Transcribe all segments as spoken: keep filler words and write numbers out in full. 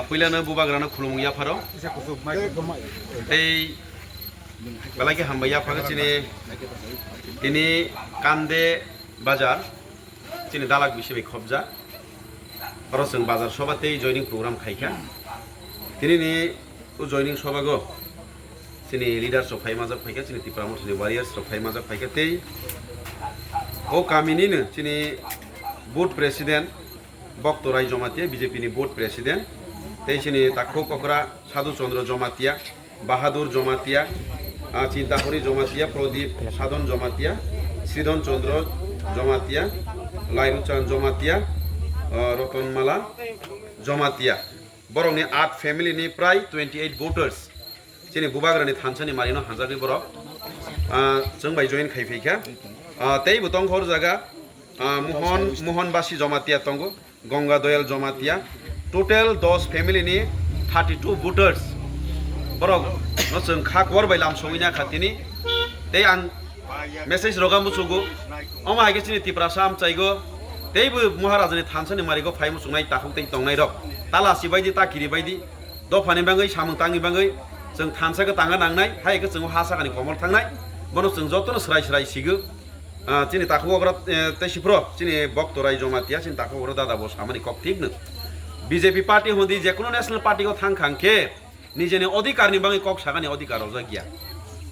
Puilano bubagrano khulumung yapharo. Tei belai khe hambai yaphago chini tini Kande Bazar, chini dalak bisi bai khobja. Oro chwng bazar soba tei joining program khaikha. Tinini o joining sobago chini leaders rok phai majak phaikha, chini Tipra Mothani warriors rok phai majak phaikha tei o kaminino chini board president Bokto Rai Jomatia, B J P ni board president, tei chini takhuk okra Sadhu Chandra Jomatia, Bahadur Jomatia, ah, Chintahori Jomatia, Pradip Sadhan Jomatia, Sridhan Chandra Jomatia, Lairuchan Jomatia, ah, Rotonmala Jomatia. Borokni at family ni prai twenty eight voters. Chini bubagrani thansani marino hanjagwi borok, ah, chwng bai join khai phaikha. Ah, tei bo tongkha hor jaga, ah, Mohon, Mohon Basi Jomatia tongo. Ganga Doyal Jomatia, total dos family ni thirty two voters. Borok no chwng kha kwar bai lam sogwi na kha tini. Tei ang message roga muchugo. Omo hai khe chini Tiprasa amchaigo. Tei bo Maharaja ni thansa ni marigo phai muchungnai takhuk tei tongnai rok. Tala si bai di, ta kiri bai di. Dopha ni bangwi, samung tangni bangwi chwng thansa khe tanga nangnai. Hai khe chwng ha sakani komol thangnai. Bono chwng jotono swrai swrai sigo. Ah, chini takhuk okra, eh, tei siphro, chini Bokto Rai Jomatia, chini takhuk okra dada bo samani kok thik no. B J P party hondi je kuno national party o thang khang khe, nijeni odhikar ni bagwi kok sagani odhikar rojak ya.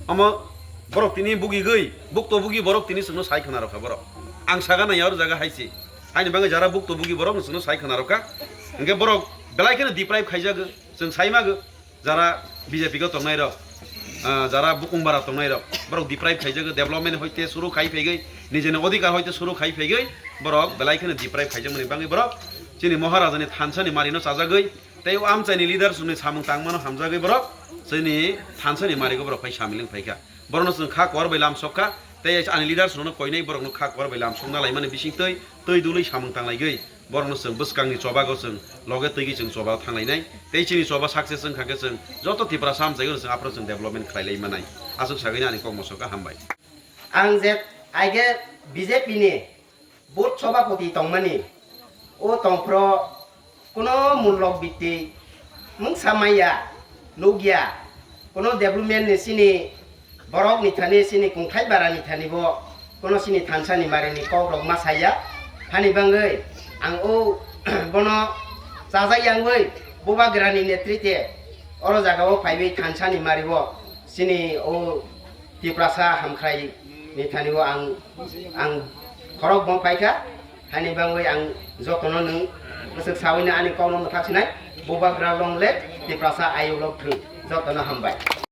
Omo borok tini bugigwi, bukto bugi borok tini chwngno sai khna rokha borok. Ang saga nai aro jaga hai se. Haini bagwi jara bukto bugi borok chwngno sai khna rokha. Hwnkhe borok belai kheno deprive khaijago, chwng sai mago. Jara B J P o tongnai rok, ah, jara bukung bara tongnai rok, borok deprive khaijago, development hoite suru khai phaigwi, nijeni odhikar hoite suru khai phaigwi, borok belai kheno deprive khaijakmani bagwi borok chini Maharaja ni thansa ni mari no chajagwi, tei o amchai ni leaders ni samung tangmano hamjagwi borok chini thansa ni mari go borok phai samil wng phaikha. Borokno chwng kha kwar bai lam sok kha, tei ani leaders rokno koinai borokno kha kwar bai lam sokna laimani bisingtwi twi dului samung tanglaigwi borokno chwng bwskangni chobago chwng loge twigwi chwng choba thanglainai. Tei chini choba success wngkha khe chwng joto Tiprasa amchaigwno chwng aphuru chwng development khlailai manai. Aswk sagwino ani kok mosok kha, hambai. Ang je aige B J P ni booth sobapoti tongmani, o tongphro kuno mulok biti mungsa maya, nukya, kuno development ni sini borok ni thani, sini kungthai bara ni thani bo kuno sini thansa ni mari ni kok rok ma saya. Hani bangwi ang o bono chajak yangwi bubagra ni netrite oro jaga o phaiwi thansa ni mari bo sini o Tiprasa hamkhrai ni thani o ang, ang khorok bong paikha. Hani bangwi ang jotono nwng bwswk sawino ani kokno mwthak sinai, bubagra long live, Tiprasa ayuk lok thung, jotono hambai.